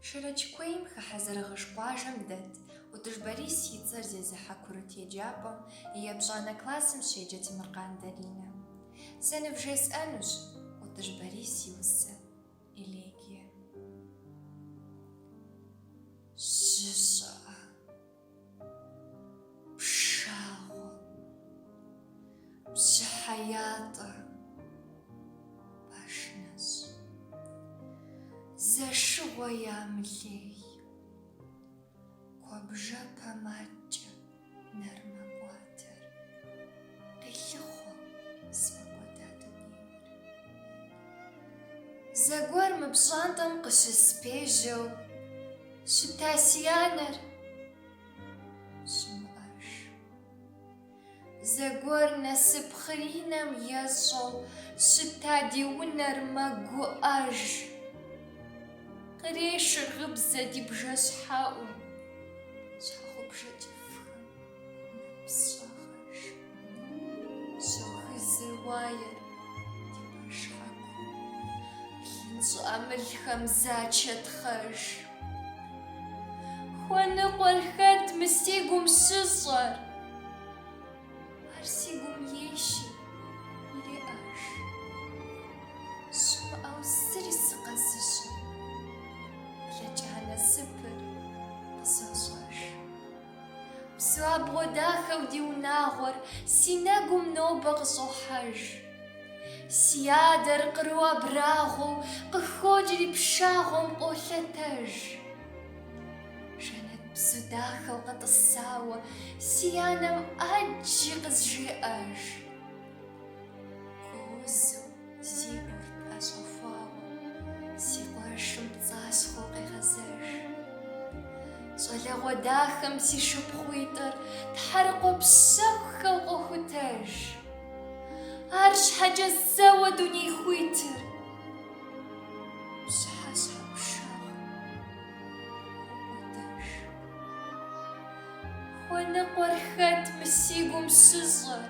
Шэрэдж куейм хыхьэ Зэрэгъыж къуажэм дэт ӏутӏыж Борис и цӏэр зезыхьэ курыт еджапӏэм и епщӏанэ классым щеджэ Темыркъан Даринэ. Сэ нывжесӏэнущ ӏутӏыж Борис и усэ Элегие. Жьы щӏыӏэ. Пшагъуэ. Бжьыхьэ ятӏэ. Пэш нэщӏ. Зэшыгъуэ ямылей. Куэбжэпэм аткӏэ нэр мэкӏуатэр. Къилъыхъуэу сфӏэкӏуэда дунейр. Зэгуэр мы пщӏантӏэм къыщыспежьэу щыта си анэр щымыӏэж. Зэгуэр насып хъыринэм ещӏэу щыта ди унэр мэгуӏэж. Кърешыр гъыбзэ ди бжэщхьэӏум, щхьэгъубжэ кӏыфӏхэм нэпс щӏагъэж. Щогызыр уаер ди пэшхьэкум, блын щӏыӏэмылхэм зачэтхъэж. Хуэныкъуэр хэт мы си гум щыщӏэр? Ар си гум ейщи, иреӏэж. Щымыӏэу зыри сыкъэзыщӏэ, блэкӏа насыпыр къызощӏэж. Бзу абгъуэ дахэу ди унагъуэр си нэгум нобэ къыщӏохьэж. Си адэр къру абрагъуэу къыхокӏри пшагъуэм къолъэтэж. Жэнэт бзу дахэу къэтӏысауэ си анэм ӏэджи къызжеӏэж. Гуузу зи гур тӏэщӏэхуауэ си къуэшым пцӏащхъуэу къегъэзэж. Щӏалэгъуэ дахэм си шыпхъуитӏыр тхьэрыкъуэ пщэхухэу къохутэж. Арщхьэкӏэ зэуэ дуней хуитыр пщыхьэщхьэ пшагъуэм хокӏуэдэж. Хуэныкъуэр хэт мы си гум щыщӏэр?